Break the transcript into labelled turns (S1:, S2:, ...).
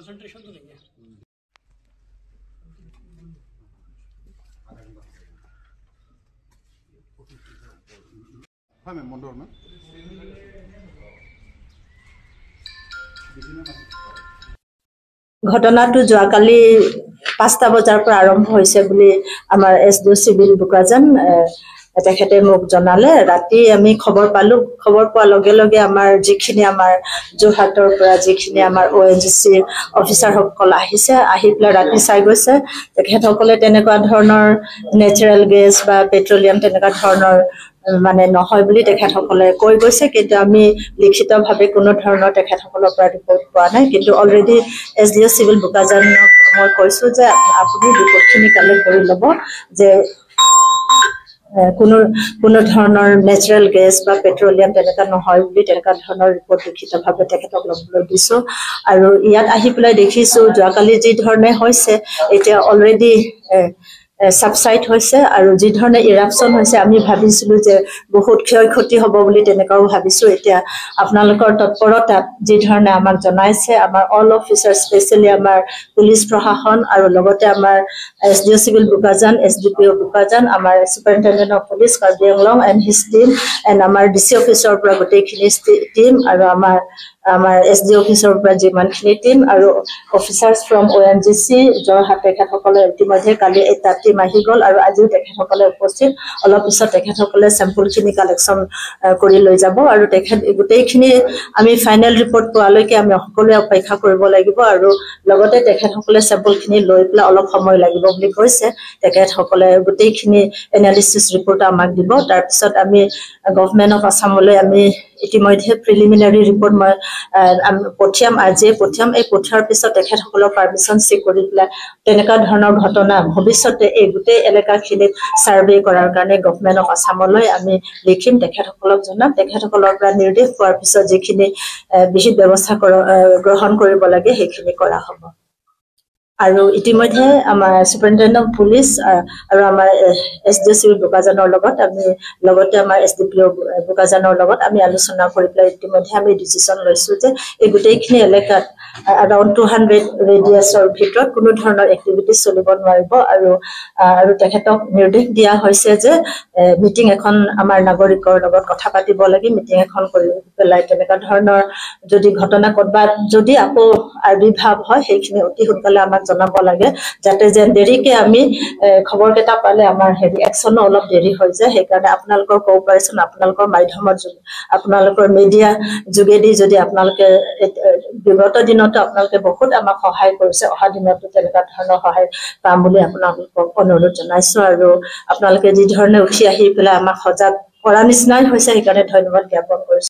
S1: Concentration तो नहीं है।
S2: হয় মেম, বন্ধ মেম।
S3: ঘটনাটো যোৱাকালি 5টা বজাৰ পৰা আৰম্ভ হৈছে বুলি আমাৰ S D O' civil Bokajan তেখেতে মোক জনালে। ৰাতি আমি খবৰ পালোঁ। খবৰ পোৱাৰ লগে লগে আমাৰ যিখিনি আমাৰ যোৰহাটৰ পৰা যিখিনি আমাৰ অ' এন জি চিৰ অফিচাৰসকল আহিছে, আহি পেলাই ৰাতি চাই গৈছে। তেখেতসকলে তেনেকুৱা ধৰণৰ নেচাৰেল গেছ বা পেট্ৰলিয়াম তেনেকুৱা ধৰণৰ মানে নহয় বুলি তেখেতসকলে কৈ গৈছে, কিন্তু আমি লিখিতভাৱে কোনো ধৰণৰ তেখেতসকলৰ পৰা ৰিপৰ্ট পোৱা নাই। কিন্তু already S D O' civil বোকাজানক মই কৈছোঁ যে আপুনি ৰিপৰ্টখিনি কালেক্ট কৰি ল'ব যে কোনো কোনো ধৰণৰ নেচাৰেল গেছ বা পেট্ৰলিয়াম তেনেকুৱা নহয় বুলি তেনেকুৱা ধৰণৰ ৰিপৰ্ট লিখিতভাৱে তেখেতক ল'বলৈ দিছোঁ। আৰু ইয়াত আহি পেলাই দেখিছোঁ যোৱাকালি যি ধৰণে হৈছে, এতিয়া অলৰেডি ছাবচাইড হৈছে আৰু যি ধৰণে ইৰাপশ্যন হৈছে, আমি ভাবিছিলোঁ যে বহুত ক্ষয় ক্ষতি হ'ব বুলি তেনেকুৱাও ভাবিছোঁ। এতিয়া আপোনালোকৰ তৎপৰতাত যি ধৰণে আমাক জনাইছে, আমাৰ অল অফিচাৰ, স্পেচিয়েলি আমাৰ পুলিচ প্ৰশাসন আৰু লগতে আমাৰ এছ ডি অ' civil Bokajan, S D P অ' বোকাজান, আমাৰ superintendent of police Karbi Anglong and his team and আমাৰ ডি চি অফিচৰ পৰা গোটেইখিনি টীম আৰু আমাৰ এছ ডি অফিচৰ পৰা যিমানখিনি টীম আৰু officers from O' N G C Jorhat, তেখেতসকলে ইতিমধ্যে কালি এটা টীম আহি গ'ল আৰু আজিও তেখেতসকলে উপস্থিত। অলপ পিছত তেখেতসকলে চেম্পুলখিনি কালেকশ্যন কৰি লৈ যাব আৰু তেখেত গোটেইখিনি আমি ফাইনেল ৰিপৰ্ট পোৱালৈকে আমি সকলোৱে অপেক্ষা কৰিব লাগিব। আৰু লগতে তেখেতসকলে চেম্পুলখিনি লৈ পেলাই অলপ সময় লাগিব বুলি কৈছে। তেখেতসকলে গোটেইখিনি এনালিচিছ ৰিপৰ্ট আমাক দিব। তাৰপিছত আমি গভমেণ্ট অফ আছামলৈ আমি ইতিমধ্যে প্ৰিলিমিনাৰী ৰিপৰ্ট মই পঠিয়াম, আজিয়ে পঠিয়াম। এই পঠিওৱাৰ পিছত তেখেতসকলৰ পাৰ্মিশ্যন চেক কৰি পেলাই তেনেকুৱা ধৰণৰ ঘটনা ভৱিষ্যতে এই গোটেই এলেকাখিনিত ছাৰ্ভে কৰাৰ কাৰণে গভমেণ্ট অফ আছামলৈ আমি লিখিম, তেখেতসকলক জনাম। তেখেতসকলৰ পৰা নিৰ্দেশ পোৱাৰ পিছত যিখিনি বিহিত ব্যৱস্থা গ্ৰহণ কৰিব লাগে সেইখিনি কৰা হ'ব। আৰু ইতিমধ্যে আমাৰ ছুপাৰিণ্টেণ্ডেণ্ট অফ পুলিচ আৰু আমাৰ এছ ডি অ' চিভিল বোকাজানৰ লগত আমি, লগতে আমাৰ এছ ডি পি অ' বোকাজানৰ লগত আমি আলোচনা কৰি পেলাই ইতিমধ্যে আমি ডিচিশ্যন লৈছোঁ যে এই গোটেইখিনি এলেকাত এৰাউণ্ড 200 ৰেডিয়াছৰ ভিতৰত কোনো ধৰণৰ এক্টিভিটিজ চলিব নোৱাৰিব। আৰু তেখেতক নিৰ্দেশ দিয়া হৈছে যে মিটিং এখন আমাৰ নাগৰিকৰ লগত কথা পাতিব লাগে, মিটিং এখন কৰি পেলাই তেনেকুৱা ধৰণৰ যদি ঘটনা ক'ৰবাত যদি আকৌ আৱিৰ্ভাৱ হয় সেইখিনি অতি সোনকালে আমাক জনাব লাগে, যাতে যেন দেৰিকে আমি খবৰকেইটা পালে আমাৰ হেৰি একশ্যনো অলপ দেৰি হৈ যায়। সেইকাৰণে আপোনালোকৰ কোঅপাৰেশ্যন, আপোনালোকৰ মাধ্যমত, আপোনালোকৰ মিডিয়া যোগেদি যদি আপোনালোকে বিগত দিনতো আপোনালোকে বহুত আমাক সহায় কৰিছে, অহা দিনতো তেনেকুৱা ধৰণৰ সহায় পাম বুলি আপোনালোকক অনুৰোধ জনাইছোঁ। আৰু আপোনালোকে যি ধৰণে উঠি আহি পেলাই আমাক সজাগ কৰা নিচিনাই হৈছে, সেইকাৰণে ধন্যবাদ জ্ঞাপন কৰিছোঁ।